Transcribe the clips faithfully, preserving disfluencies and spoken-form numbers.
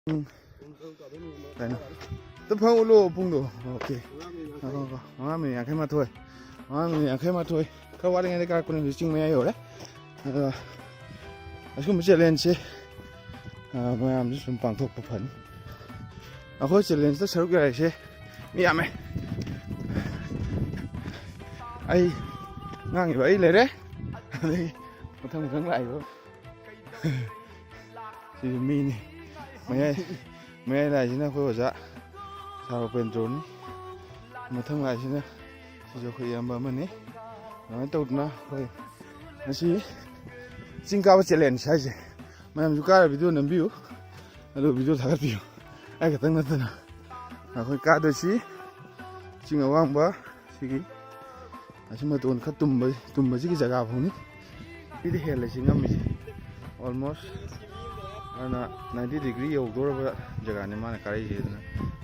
ꯎꯝ꯫ ꯀꯩꯅꯣ? ꯑꯝꯇ ꯐꯝ ꯎꯠꯂꯣ ꯄꯨꯡꯗꯣ꯫ ꯑꯣꯀꯦ꯫ ꯉꯥꯏꯈꯣ, ꯉꯥꯏꯈꯣ꯫ ꯃꯉꯥ ꯃꯤꯅꯤꯠ ꯌꯥꯡꯈꯩ ꯃꯥꯊꯣꯏ꯫ ꯃꯉꯥ ꯃꯤꯅꯤꯠ ꯌꯥꯡꯈꯩ ꯃꯥꯊꯣꯏ꯫ ꯈꯔ ꯋꯥꯠꯂꯤꯉꯩꯗ ꯀꯥꯔꯛꯄꯅꯦ, ꯍꯧꯖꯤꯛ ꯆꯤꯡ ꯃꯌꯥ ꯌꯧꯔꯦ꯫ ꯑꯗꯣ ꯑꯁꯤꯒꯨꯝꯕ ꯆꯦꯂꯦꯟꯖꯁꯦ, ꯑ, ꯃꯌꯥꯝꯁꯨ ꯁꯨꯝ ꯄꯥꯡꯊꯣꯛꯄ ꯐꯅꯤ꯫ ꯑꯩꯈꯣꯏ ꯆꯦꯂꯦꯟꯖꯇ ꯁꯔꯨꯛ ꯌꯥꯔꯤꯁꯦ ꯃꯤ ꯌꯥꯝꯃꯦ꯫ ꯑꯩ ꯉꯥꯡꯉꯤꯕ ꯑꯩ ꯂꯩꯔꯦ꯫ ꯑꯗꯒꯤ ꯃꯊꯪ ꯃꯊꯪ ꯂꯥꯛꯏꯕ ꯁꯤꯁꯨ ꯃꯤꯅꯤ꯫ ꯃꯌꯥꯏ, ꯃꯌꯥꯏ ꯂꯥꯛꯏꯁꯤꯅ ꯑꯩꯈꯣꯏ ꯑꯣꯖꯥ ꯁꯥꯔ ꯎꯄꯦꯟꯗ꯭ꯔꯣꯅꯤ꯫ ꯃꯊꯪ ꯂꯥꯛꯏꯁꯤꯅ ꯁꯤꯁꯨ ꯑꯩꯈꯣꯏ ꯏꯌꯥꯝꯕ ꯑꯃꯅꯤ꯫ ꯑꯗꯨꯃꯥꯏꯅ ꯇꯧꯗꯅ ꯑꯩꯈꯣꯏ ꯉꯁꯤ ꯆꯤꯡ ꯀꯥꯕ ꯆꯦꯂꯦꯟꯖ ꯍꯥꯏꯁꯦ, ꯃꯌꯥꯝꯁꯨ ꯀꯥꯔ ꯚꯤꯗꯤꯑꯣ ꯅꯝꯕꯤꯌꯨ, ꯑꯗꯨꯒ ꯚꯤꯗꯤꯑꯣ ꯊꯥꯒꯠꯄꯤꯌꯨ꯫ ꯑꯩ ꯈꯛꯇꯪ ꯅꯠꯇꯅ ꯑꯩꯈꯣꯏ ꯀꯥꯗꯣꯏꯁꯤ ꯆꯤꯡ ꯑꯋꯥꯡꯕ ꯁꯤꯒꯤ ꯑꯁꯤ ꯃꯇꯣꯟ ꯈꯔ ꯇꯨꯝꯕ, ꯇꯨꯝꯕꯁꯤꯒꯤ ꯖꯒꯥ ꯐꯥꯎꯅꯤ꯫ ꯁꯤꯗꯤ ꯍꯦꯜꯂꯦ ꯁꯤ ꯉꯝꯃꯤꯁꯦ꯫ Almost ꯑꯗꯨꯅ ninety degree ꯌꯧꯗꯧꯔꯕ ꯖꯒꯥꯅꯤ ꯃꯥꯅ ꯀꯥꯔꯛꯏꯁꯦ꯫ ꯑꯗꯨꯅ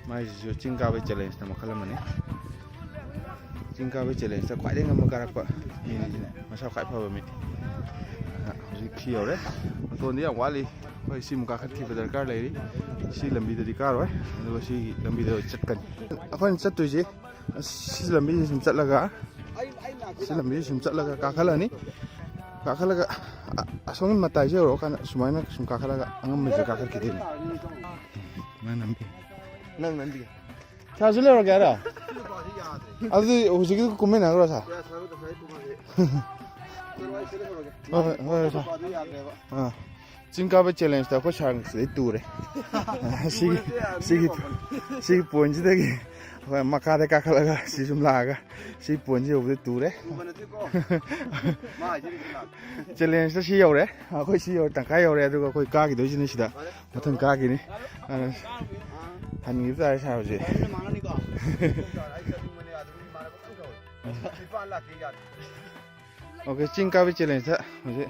ꯃꯥꯏꯁꯤꯁꯨ ꯆꯤꯡ ꯀꯥꯕꯒꯤ ꯆꯦꯂꯦꯟꯖꯅ ꯃꯈꯜ ꯑꯃꯅꯤ꯫ ꯆꯤꯡ ꯀꯥꯕꯒꯤ ꯆꯦꯂꯦꯟꯖꯇ ꯈ꯭ꯋꯥꯏꯗꯒꯤ ꯉꯝꯕ ꯀꯥꯔꯛꯄ ꯃꯤꯅꯤ ꯁꯤꯅ, ꯃꯁꯥ ꯈ꯭ꯋꯥꯏ ꯐꯕ ꯃꯤ꯫ ꯑꯗꯨꯅ ꯍꯧꯖꯤꯛ ꯁꯤ ꯌꯧꯔꯦ꯫ ꯃꯇꯣꯟꯗꯤ ꯌꯥꯝ ꯋꯥꯠꯂꯤ꯫ ꯑꯩꯈꯣꯏ ꯁꯤꯃꯨꯛ ꯀꯥꯈꯠꯈꯤꯕ ꯗꯔꯀꯥꯔ ꯂꯩꯔꯤ꯫ ꯁꯤ ꯂꯝꯕꯤꯗꯗꯤ ꯀꯥꯔꯣꯏ, ꯑꯗꯨꯒ ꯁꯤ ꯂꯝꯕꯤꯗ ꯆꯠꯀꯅꯤ꯫ ꯑꯩꯈꯣꯏꯅ ꯆꯠꯇꯣꯏꯁꯦ ꯁꯤ ꯂꯝꯕꯤꯁꯤ ꯁꯨꯝ ꯆꯠꯂꯒ, ꯁꯤ ꯂꯝꯕꯤꯁꯤ ꯁꯨꯝ ꯆꯠꯂꯒ ꯀꯥꯈꯠꯂꯅꯤ꯫ ꯀꯥꯈꯠꯂꯒ ꯑ-, ꯑꯁꯣꯝꯒꯤ ꯃꯇꯥꯏꯁꯦ ꯌꯧꯔꯛꯑꯀꯥꯟꯗ ꯁꯨꯃꯥꯏꯅ ꯁꯨꯝ ꯀꯥꯈꯠꯂꯒ ꯑꯉꯝꯕꯁꯦ ꯀꯥꯈꯠꯈꯤꯗꯣꯏꯅꯤ꯫ ꯅꯪ ꯅꯝꯕꯤ꯫ ꯅꯪ ꯅꯝꯕꯤ꯫ ꯁꯥꯔꯁꯨ ꯂꯩꯍꯧꯔꯒꯦ ꯍꯥꯏꯔꯣ? ꯑꯗꯨꯗꯤ ꯍꯧꯖꯤꯛꯀꯤꯗꯨ ꯀꯨꯝꯃꯤꯟꯅꯈ꯭ꯔꯣ, ꯁꯥꯔ꯫ ꯍꯣꯏ, ꯍꯣꯏ, ꯍꯣꯏ, ꯁꯥꯔ꯫ ꯑꯥ꯫ ꯆꯤꯡ ꯀꯥꯕ ꯆꯦꯂꯦꯟꯖꯇ ꯑꯩꯈꯣꯏ ꯁꯥꯔ ꯁꯤꯗꯩ ꯇꯨꯔꯦ꯫ ꯁꯤꯒꯤ, ꯁꯤꯒꯤ, ꯁꯤꯒꯤ ꯄꯣꯏꯟꯁꯤꯗꯒꯤ ꯑꯩꯈꯣꯏ ꯃꯈꯥꯗ ꯀꯥꯈꯠꯂꯒ ꯁꯤ ꯁꯨꯝ ꯂꯥꯛꯑꯒ ꯁꯤ ꯄꯣꯏꯟꯁꯤ ꯌꯧꯕꯗ ꯇꯨꯔꯦ꯫ ꯆꯦꯂꯦꯟꯖꯇ ꯁꯤ ꯌꯧꯔꯦ꯫ ꯑꯩꯈꯣꯏ ꯁꯤ ꯌꯧꯔꯦ, ꯇꯪꯈꯥꯏ ꯌꯧꯔꯦ꯫ ꯑꯗꯨꯒ ꯑꯩꯈꯣꯏ ꯀꯥꯈꯤꯗꯣꯏꯁꯤꯅ ꯁꯤꯗ ꯃꯊꯪ ꯀꯥꯈꯤꯅꯤ꯫ ꯑꯗꯨꯅ ꯍꯟꯈꯤꯕ ꯇꯥꯔꯦ ꯁꯥꯔ ꯍꯧꯖꯤꯛ꯫ ꯑꯣꯀꯦ, ꯆꯤꯡ ꯀꯥꯕꯤ ꯆꯦꯂꯦꯟꯖꯇ ꯍꯧꯖꯤꯛ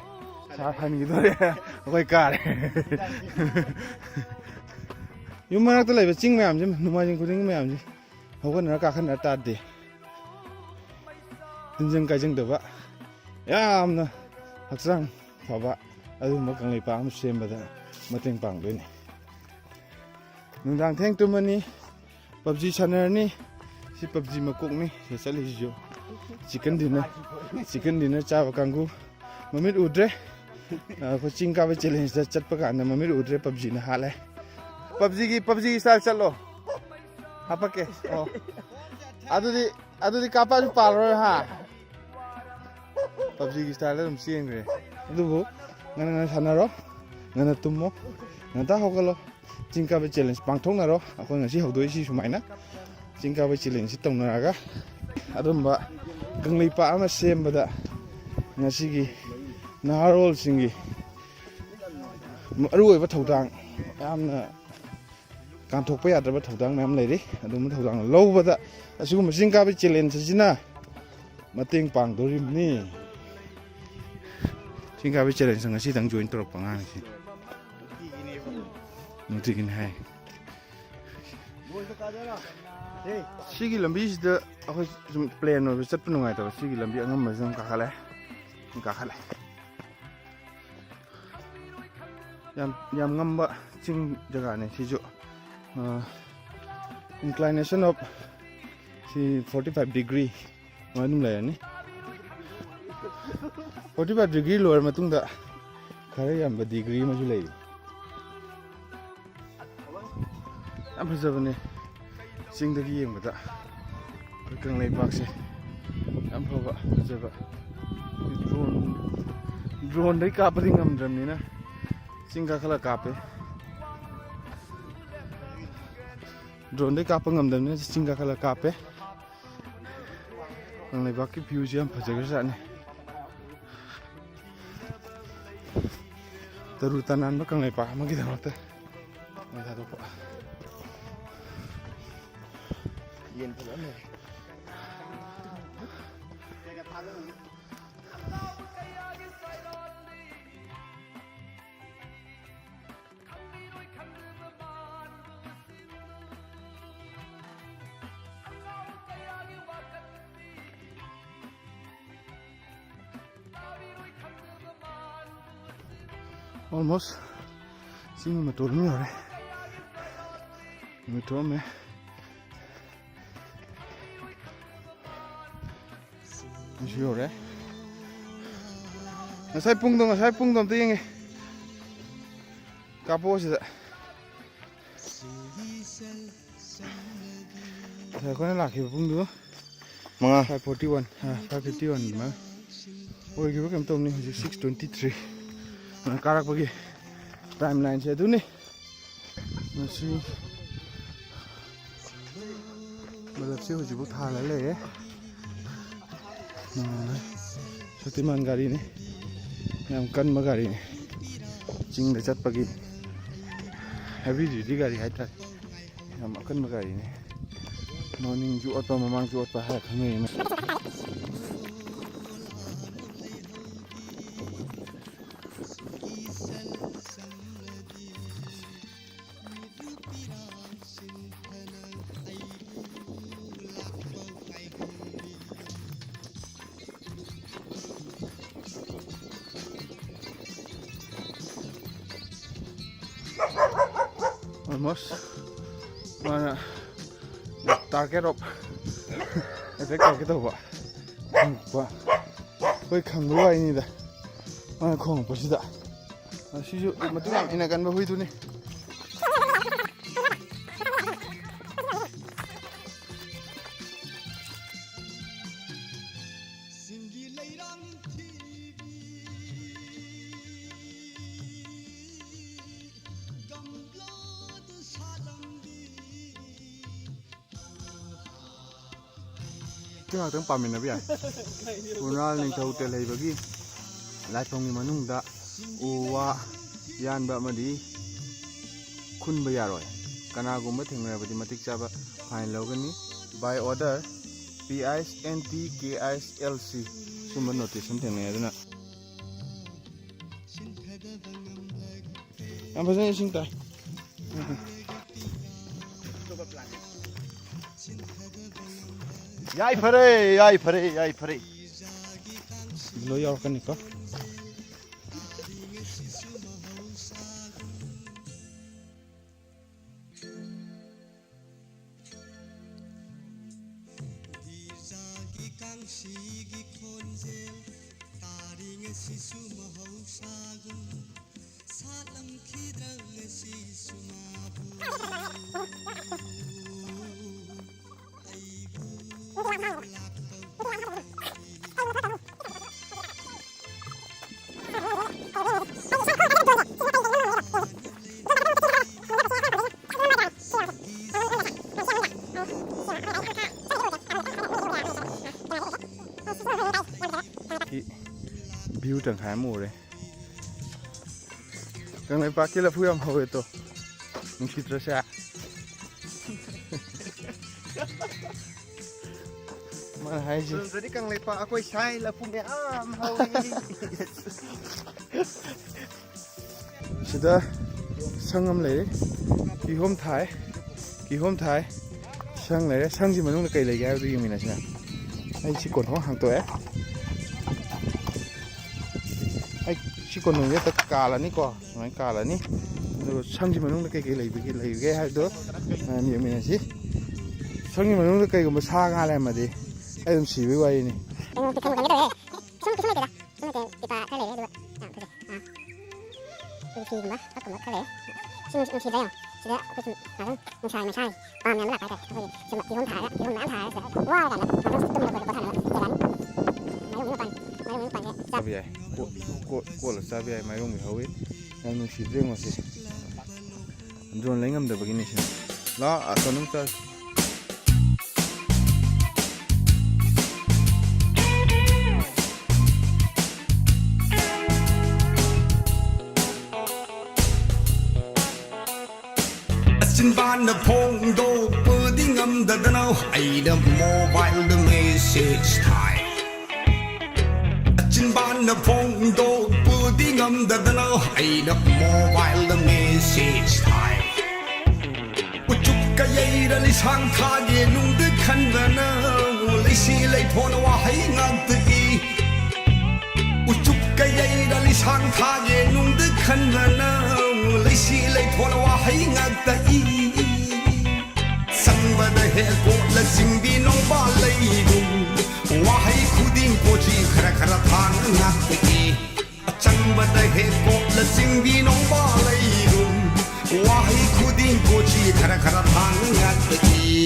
ꯁꯥꯔ ꯍꯟꯈꯤꯗꯣꯔꯦ꯫ ꯑꯩꯈꯣꯏ ꯀꯥꯔꯦ꯫ ꯌꯨꯝ ꯃꯅꯥꯛꯇ ꯂꯩꯕ ꯆꯤꯡ ꯃꯌꯥꯝꯁꯦ, ꯅꯣꯡꯃꯥꯏꯖꯤꯡ ꯈꯨꯗꯤꯡꯒꯤ ꯃꯌꯥꯝꯁꯦ ꯍꯧꯒꯠꯅꯔ ꯀꯥꯈꯠꯅꯔ ꯇꯥꯗꯦ꯫ ꯇꯤꯟꯖꯪ ꯀꯥꯏꯖꯪꯗꯕ, ꯌꯥꯝꯅ ꯍꯛꯆꯥꯡ ꯐꯕ ꯑꯗꯨꯒꯨꯝꯕ ꯀꯪꯂꯩꯄꯥꯛ ꯑꯃ ꯁꯦꯝꯕꯗ ꯃꯇꯦꯡ ꯄꯥꯡꯗꯣꯏꯅꯤ꯫ ꯅꯨꯡꯗꯥꯡ ꯊꯦꯡ ꯇꯨꯝꯃꯅꯤ, ꯄꯞꯖꯤ ꯁꯥꯟꯅꯔꯅꯤ꯫ ꯁꯤ ꯄꯞꯖꯤ ꯃꯀꯣꯛꯅꯤ ꯁꯤꯗ ꯆꯠꯂꯤꯁꯤꯁꯨ꯫ ꯆꯤꯀꯟ ꯗꯤꯅꯔ, ꯆꯤꯀꯟ ꯗꯤꯅꯔ ꯆꯥꯕ ꯀꯥꯡꯕꯨ꯫ ꯃꯃꯤꯠ ꯎꯗ꯭ꯔꯦ꯫ ꯑꯩꯈꯣꯏ ꯆꯤꯡ ꯀꯥꯕ ꯆꯦꯂꯦꯟꯖꯇ ꯆꯠꯄ ꯀꯥꯟꯗ ꯃꯃꯤꯠ ꯎꯗ꯭ꯔꯦ, ꯄꯞꯖꯤꯅ ꯍꯥꯠꯂꯦ꯫ ꯄꯞꯖꯤꯒꯤ, ꯄꯞꯖꯤꯒꯤ ꯁ꯭ꯇꯥꯏꯜ ꯆꯠꯂꯣ꯫ ꯍꯥꯄꯛꯀꯦ꯫ ꯑꯣ꯫ ꯑꯗꯨꯗꯤ, ꯑꯗꯨꯗꯤ ꯀꯥꯞꯄꯛꯑꯁꯨ ꯄꯥꯜꯂꯔꯣꯏ ꯍꯥ꯫ ꯄꯞꯖꯤꯒꯤ ꯁ꯭ꯇꯥꯏꯜꯗ ꯑꯗꯨꯝ ꯆꯦꯟꯈ꯭ꯔꯦ꯫ ꯑꯗꯨꯕꯨ ꯉꯟꯅ ꯉꯟꯅ ꯁꯥꯟꯅꯔꯣ, ꯉꯟꯅ ꯇꯨꯝꯃꯣ, ꯉꯟꯇꯥ ꯍꯧꯒꯠꯂꯣ꯫ ꯆꯤꯡ ꯀꯥꯕ ꯆꯦꯂꯦꯟꯖ ꯄꯥꯡꯊꯣꯛꯅꯔꯣ꯫ ꯑꯩꯈꯣꯏ ꯉꯁꯤ ꯍꯧꯗꯣꯛꯏꯁꯤ ꯁꯨꯃꯥꯏꯅ ꯆꯤꯡ ꯀꯥꯕ ꯆꯦꯂꯦꯟꯖꯁꯤ ꯇꯧꯅꯔꯒ ꯑꯗꯨꯝꯕ ꯀꯪꯂꯩꯄꯥꯛ ꯑꯃ ꯁꯦꯝꯕꯗ ꯉꯁꯤꯒꯤ ꯅꯍꯥꯔꯣꯜꯁꯤꯡꯒꯤ ꯃꯔꯨꯑꯣꯏꯕ ꯊꯧꯗꯥꯡ, ꯌꯥꯝꯅ ꯀꯥꯟꯊꯣꯛꯄ ꯌꯥꯗ꯭ꯔꯕ ꯊꯧꯗꯥꯡ ꯃꯌꯥꯝ ꯂꯩꯔꯤ꯫ ꯑꯗꯨꯒꯨꯝꯕ ꯊꯧꯗꯥꯡ ꯂꯧꯕꯗ ꯑꯁꯤꯒꯨꯝꯕ ꯆꯤꯡ ꯀꯥꯕꯒꯤ ꯆꯦꯂꯦꯟꯖ ꯑꯁꯤꯅ ꯃꯇꯦꯡ ꯄꯥꯡꯗꯣꯔꯤꯕꯅꯤ꯫ ꯆꯤꯡ ꯀꯥꯕꯒꯤ ꯆꯦꯂꯦꯟꯖ ꯉꯁꯤꯗꯪ ꯖꯣꯏꯟ ꯇꯧꯔꯛꯄ ꯑꯉꯥꯡꯁꯤ꯫ ꯅꯨꯡꯇꯤꯒꯤꯅꯦ ꯍꯥꯏ꯫ ꯁꯤꯒꯤ ꯂꯝꯕꯤꯁꯤꯗ ꯑꯩꯈꯣꯏ ꯁꯨꯝ ꯄ꯭ꯂꯦꯟ ꯑꯣꯏꯕ ꯆꯠꯄ ꯅꯨꯡꯉꯥꯏꯇꯕ, ꯁꯤꯒꯤ ꯂꯝꯕꯤ ꯑꯉꯝꯕꯁꯤꯗ ꯑꯗꯨꯝ ꯀꯥꯈꯠꯂꯦ꯫ ꯑꯗꯨꯝ ꯀꯥꯈꯠꯂꯦ꯫ ꯌꯥꯝ, ꯌꯥꯝ ꯉꯝꯕ ꯆꯤꯡ ꯖꯒꯥꯅꯦ ꯁꯤꯁꯨ꯫ ꯑ, inclination of ꯁꯤ forty five degree ꯑꯗꯨꯃꯥꯏꯅ ꯑꯗꯨꯝ ꯂꯩꯔꯅꯤ꯫ Forty five degree ꯂꯣꯏꯔ ꯃꯇꯨꯡꯗ ꯈꯔ ꯌꯥꯝꯕ degree ꯑꯃꯁꯨ ꯂꯩꯔꯤ꯫ ꯌꯥꯝ ꯐꯖꯕꯅꯦ꯫ ꯆꯤꯡꯗꯒꯤ ꯌꯦꯡꯕꯗ ꯑꯩꯈꯣꯏ ꯀꯪꯂꯩꯄꯥꯛꯁꯦ ꯌꯥꯝ ꯐꯕ, ꯐꯖꯕ꯫ ꯗ꯭ꯔꯣꯟ, ꯗ꯭ꯔꯣꯟꯗꯩ ꯀꯥꯞꯄꯗꯤ ꯉꯝꯗ꯭ꯔꯕꯅꯤꯅ ꯆꯤꯡ ꯀꯥꯈꯠꯂ ꯀꯥꯞꯄꯦ꯫ ꯗ꯭ꯔꯣꯟꯗꯩ ꯀꯥꯞꯄ ꯉꯝꯗꯕꯅꯤꯅ ꯆꯤꯡ ꯀꯥꯈꯠꯂ ꯀꯥꯞꯄꯦ꯫ ꯀꯪꯂꯩꯄꯥꯛꯀꯤ ꯚ꯭ꯌꯨꯁꯦ ꯌꯥꯝ ꯐꯖꯈ꯭ꯔꯖꯥꯠꯅꯤ꯫ ꯇꯔꯨ ꯇꯅꯥꯟꯕ ꯀꯪꯂꯩꯄꯥꯛ ꯑꯃꯒꯤꯗꯃꯛꯇ ꯃꯩ ꯊꯥꯗꯣꯛꯄ꯫ ꯌꯦꯟ ꯐꯖꯅ ꯂꯩ꯫ Almost ꯆꯤꯡ ꯃꯇꯣꯟ ꯑꯗꯨꯝ ꯌꯧꯔꯦ꯫ ꯅꯨꯃꯤꯠ ꯊꯣꯛꯑꯝꯃꯦ꯫ ꯑꯩꯁꯨ ꯌꯧꯔꯦ꯫ ꯉꯁꯥꯏ ꯄꯨꯡꯗꯣ, ꯉꯁꯥꯏ ꯄꯨꯡꯗꯣ ꯑꯝꯇ ꯌꯦꯡꯒꯦ꯫ ꯀꯥꯞꯄꯛꯑꯣ ꯁꯤꯗ꯫ ꯉꯁꯥꯏ ꯑꯩꯈꯣꯏꯅ ꯂꯥꯛꯈꯤꯕ ꯄꯨꯡꯗꯨ ꯃꯉꯥ꯫ Five forty one, ꯑ, five fifty one ꯑꯗꯨꯃꯥꯏꯅ ꯑꯣꯏꯈꯤꯕ ꯀꯩꯅꯣ ꯇꯧꯕꯅꯤ꯫ ꯍꯧꯖꯤꯛ six twenty three꯫ ꯑꯗꯨꯅ ꯀꯥꯔꯛꯄꯒꯤ time lineꯁꯦ ꯑꯗꯨꯅꯤ꯫ ꯃꯁꯤ ꯕꯂꯞꯁꯦ ꯍꯧꯖꯤꯛꯐꯥꯎ ꯊꯥꯜꯂ ꯂꯩꯔꯦ꯫ ꯎꯝ, ꯁꯛꯇꯤꯃꯥꯟ ꯒꯥꯔꯤꯅꯤ꯫ ꯌꯥꯝ ꯀꯟꯕ ꯒꯥꯔꯤꯅꯤ꯫ ꯆꯤꯡꯗ ꯆꯠꯄꯒꯤ heavy duty ꯒꯥꯔꯤ ꯍꯥꯏꯇꯥꯔꯦ꯫ ꯌꯥꯝ ꯑꯀꯟꯕ ꯒꯥꯔꯤꯅꯤ꯫ ꯃꯅꯤꯡꯁꯨ ꯑꯣꯠꯄ, ꯃꯃꯥꯡꯁꯨ ꯑꯣꯠꯄ ꯍꯥꯏꯔ ꯈꯪꯅꯩ꯫ Almost ꯃꯥꯅ target of attack ꯇꯧꯒꯦ ꯇꯧꯕ꯫ ꯈꯣꯡꯉꯛꯄ꯫ ꯑꯩꯈꯣꯏ ꯈꯪꯕ ꯋꯥꯔꯤꯅꯤꯗ꯫ ꯃꯥꯅ ꯈꯣꯡꯉꯛꯄꯁꯤꯗ꯫ ꯁꯤꯁꯨ ꯃꯇꯨꯡ ꯌꯥꯝ ꯏꯟꯅ ꯀꯟꯕ ꯍꯨꯏꯗꯨꯅꯤ꯫ ꯆꯤꯡꯒꯤ ꯂꯩꯔꯥꯡ ꯊꯤꯕꯤ ꯒꯝꯂꯥꯗ ꯁꯥꯠꯂꯝꯕꯤ꯫ ꯁꯤ ꯉꯥꯛꯇꯪ ꯄꯥꯃꯤꯟꯅꯕ ꯌꯥꯏ꯫ ꯈꯨꯔꯥꯏ ꯅꯤꯡꯊꯧ ꯇꯦꯜꯍꯩꯕꯒꯤ ꯂꯥꯏꯐꯝꯒꯤ ꯃꯅꯨꯡꯗ ꯎ ꯋꯥ ꯌꯥꯟꯕ ꯑꯃꯗꯤ ꯈꯨꯟꯕ ꯌꯥꯔꯣꯏ꯫ ꯀꯅꯥꯒꯨꯝꯕ ꯊꯦꯡꯅꯔꯕꯗꯤ ꯃꯇꯤꯛ ꯆꯥꯕ fine ꯂꯧꯒꯅꯤ꯫ By order P I S N T K I S L C ꯁꯨꯝꯕ notice ꯑꯃ ꯊꯦꯡꯅꯩ꯫ ꯑꯗꯨꯅ ꯌꯥꯝ ꯐꯖꯅ ꯏꯁꯤꯡ ꯇꯥꯏ꯫ ꯌꯥꯏꯐꯔꯦ, ꯌꯥꯏꯐꯔꯦ, ꯌꯥꯏꯐꯔꯦ꯫ ꯂꯣꯏ ꯌꯥꯎꯔꯛꯀꯅꯤꯀꯣ꯫ ꯁꯤꯒꯤ ꯈꯣꯟꯖꯦꯜ ꯇꯥꯔꯤ ꯉꯁꯤꯁꯨ ꯃꯍꯧꯁꯥꯒꯨꯝ ꯁꯥꯠꯂꯝꯈꯤꯗ꯭ꯔ ꯉꯁꯤꯁꯨ ꯃꯥꯕꯨ ꯑꯩꯕꯨ ꯂꯥꯛꯄ ꯚ꯭ꯌꯨ ꯇꯪꯈꯥꯏ ꯑꯃ ꯎꯔꯦ꯫ ꯀꯪꯂꯩꯄꯥꯛꯀꯤ ꯂꯐꯨ ꯌꯥꯝ ꯍꯧꯋꯦ ꯇꯣ꯫ ꯅꯨꯡꯁꯤꯠꯇ꯭ꯔꯁꯦ꯫ ꯃꯥꯅ ꯍꯥꯏꯁꯦ꯫ ꯁꯣꯝꯗꯗꯤ ꯀꯪꯂꯩꯄꯥꯛ ꯑꯩꯈꯣꯏ ꯁꯥꯏ ꯂꯐꯨ ꯃꯌꯥꯝ ꯍꯧꯋꯤ꯫ ꯁꯤꯗ ꯁꯪ ꯑꯃ ꯂꯩꯔꯦ꯫ ꯀꯤꯍꯣꯝ ꯊꯥꯏ꯫ ꯀꯤꯍꯣꯝ ꯊꯥꯏ꯫ ꯁꯪ ꯂꯩꯔꯦ꯫ ꯁꯪꯁꯤ ꯃꯅꯨꯡꯗ ꯀꯩ ꯂꯩꯒꯦ ꯍꯥꯏꯕꯗꯨ ꯌꯦꯡꯃꯤꯟꯅꯁꯤꯅ꯫ ꯑꯩ ꯁꯤ ꯀꯣꯟꯊꯣꯡ ꯍꯥꯡꯇꯣꯛꯑꯦ꯫ ꯑꯩ ꯁꯤ ꯀꯣꯟꯊꯣꯡꯁꯦ ꯍꯦꯛꯇ ꯀꯥꯜꯂꯅꯤꯀꯣ꯫ ꯁꯨꯃꯥꯏꯅ ꯀꯥꯜꯂꯅꯤ꯫ ꯑꯗꯨꯒ ꯁꯪꯁꯤ ꯃꯅꯨꯡꯗ ꯀꯩꯀꯩ ꯂꯩꯕꯒꯦ, ꯂꯩꯕꯒꯦ ꯍꯥꯏꯕꯗꯣ, ꯑ, ꯌꯦꯡꯃꯤꯟꯅꯁꯤ꯫ ꯁꯪꯒꯤ ꯃꯅꯨꯡꯗ ꯀꯩꯒꯨꯝꯕ ꯁꯥ ꯉꯥ ꯂꯩꯔꯝꯃꯗꯤ ꯑꯩ ꯑꯗꯨꯝ ꯁꯤꯕꯒꯤ ꯋꯥꯔꯤꯅꯤ꯫ ꯀꯩꯅꯣ ꯄꯤꯛꯊꯟ ꯈꯟꯒꯦ ꯇꯧꯋꯦ꯫ ꯄꯤꯛꯊꯟ, ꯄꯤꯛꯊꯟ ꯂꯩꯇꯦꯗ꯫ ꯄꯤꯛꯊꯟ ꯅꯠꯇꯦ, ꯇꯤꯄꯥ ꯈꯔ ꯂꯩꯔꯦ, ꯑꯗꯨꯒ ꯌꯥꯝ ꯐꯖꯩ꯫ ꯑꯥ꯫ ꯑꯗꯨ ꯐꯤꯒꯨꯝꯕ, ꯐꯛꯀꯨꯝꯕ ꯈꯔ ꯂꯩꯔꯦ꯫ ꯁꯤ ꯅꯨꯡꯁꯤ-, ꯅꯨꯡꯁꯤꯗ꯭ꯔꯥ ꯌꯦꯡꯉꯣ꯫ ꯁꯤꯗ ꯑꯩꯈꯣꯏ ꯁꯨꯝ ꯉꯥꯏꯍꯥꯛꯇꯪ ꯅꯨꯡꯁꯥ ꯃꯩꯁꯥ ꯄꯥꯝ ꯌꯥꯝꯅ ꯂꯥꯛꯄ ꯍꯥꯏꯇꯥꯔꯦ꯫ ꯑꯩꯈꯣꯏꯒꯤ ꯁꯨꯝ ꯀꯤꯍꯣꯝ ꯊꯥꯔꯒ, ꯀꯤꯍꯣꯝ ꯃꯌꯥꯝ ꯊꯥꯔꯒ ꯁꯤꯗ ꯋꯥꯔꯀꯥꯟꯗ ꯉꯥꯏꯍꯥꯛꯇꯪ ꯇꯨꯝꯕ ꯈꯣꯠꯄ ꯄꯣꯊꯥꯅꯕ ꯖꯒꯥꯅꯤ꯫ ꯃꯥꯏꯔꯣꯡ ꯃꯄꯥꯟ, ꯃꯥꯏꯔꯣꯡ ꯃꯄꯥꯟꯁꯦ ꯆꯥꯕ ꯌꯥꯏ꯫ ꯀꯣ-, ꯀꯣ-, ꯀꯣꯠꯂ ꯆꯥꯕ ꯌꯥꯏ꯫ ꯃꯥꯏꯔꯣꯡꯒꯤ ꯍꯧꯋꯤ꯫ ꯌꯥꯝ ꯅꯨꯡꯁꯤꯗ꯭ꯔꯥ ꯌꯦꯡꯉꯣ ꯁꯤ꯫ ꯗ꯭ꯔꯣꯟ ꯂꯩ ꯉꯝꯗꯕꯒꯤꯅꯤ ꯁꯤꯅ꯫ ꯂꯥꯛꯑꯣ, ꯑꯁꯣꯝꯗ ꯑꯃꯨꯛ ꯆꯠꯂꯁꯤ꯫ ꯆꯤꯟꯕꯥꯟꯅ ꯐꯣꯡꯗꯣꯛꯄꯗꯤ ꯉꯝꯗꯗꯅ ꯑꯩꯅ ꯃꯣꯕꯥꯏꯜꯗ ꯃꯦꯁꯦꯖ ꯊꯥꯏ꯫ ꯆꯤꯟꯕꯥꯟꯅ ꯐꯣꯡꯗꯣꯛꯄꯗꯤ ꯉꯝꯗꯗꯅ ꯑꯩꯅ ꯃꯣꯕꯥꯏꯜꯗ ꯃꯦꯁꯦꯖ ꯊꯥꯏ꯫ ꯎꯆꯨꯞ ꯀꯌꯩꯔ ꯂꯤꯁꯥꯡ ꯊꯥꯒꯦ ꯅꯨꯡꯗ ꯈꯟꯕꯅ ꯂꯩꯁꯤ ꯂꯩꯊꯣꯟ ꯋꯥꯍꯩ ꯉꯥꯛꯇ ꯏ꯫ ꯎꯆꯨꯞ ꯀꯌꯩꯔ ꯂꯤꯁꯥꯡ ꯊꯥꯒꯦ ꯅꯨꯡꯗ ꯈꯟꯕꯅ ꯂꯩꯁꯤ ꯂꯩꯊꯣꯟ ꯋꯥꯍꯩ ꯉꯥꯛꯇ ꯏ꯫ ꯆꯪꯕꯗ ꯍꯦꯛ ꯀꯣꯠꯂ ꯆꯤꯡꯕꯤ ꯅꯣꯡꯕꯥꯜ ꯂꯩꯔꯨ꯫ ꯋꯥꯍꯩ ꯉꯥꯛꯄꯒꯤ ꯑꯆꯪꯕꯗ ꯍꯦꯛ ꯀꯣꯛꯂ ꯆꯤꯡꯕꯤ ꯅꯣꯡꯕꯥꯜ ꯂꯩꯔꯨꯝ꯫ ꯋꯥꯍꯩ ꯈꯨꯗꯤꯡ ꯀꯣꯆꯤ ꯈꯔ ꯈꯔ ꯊꯥꯡꯅ ꯉꯥꯛꯄꯒꯤ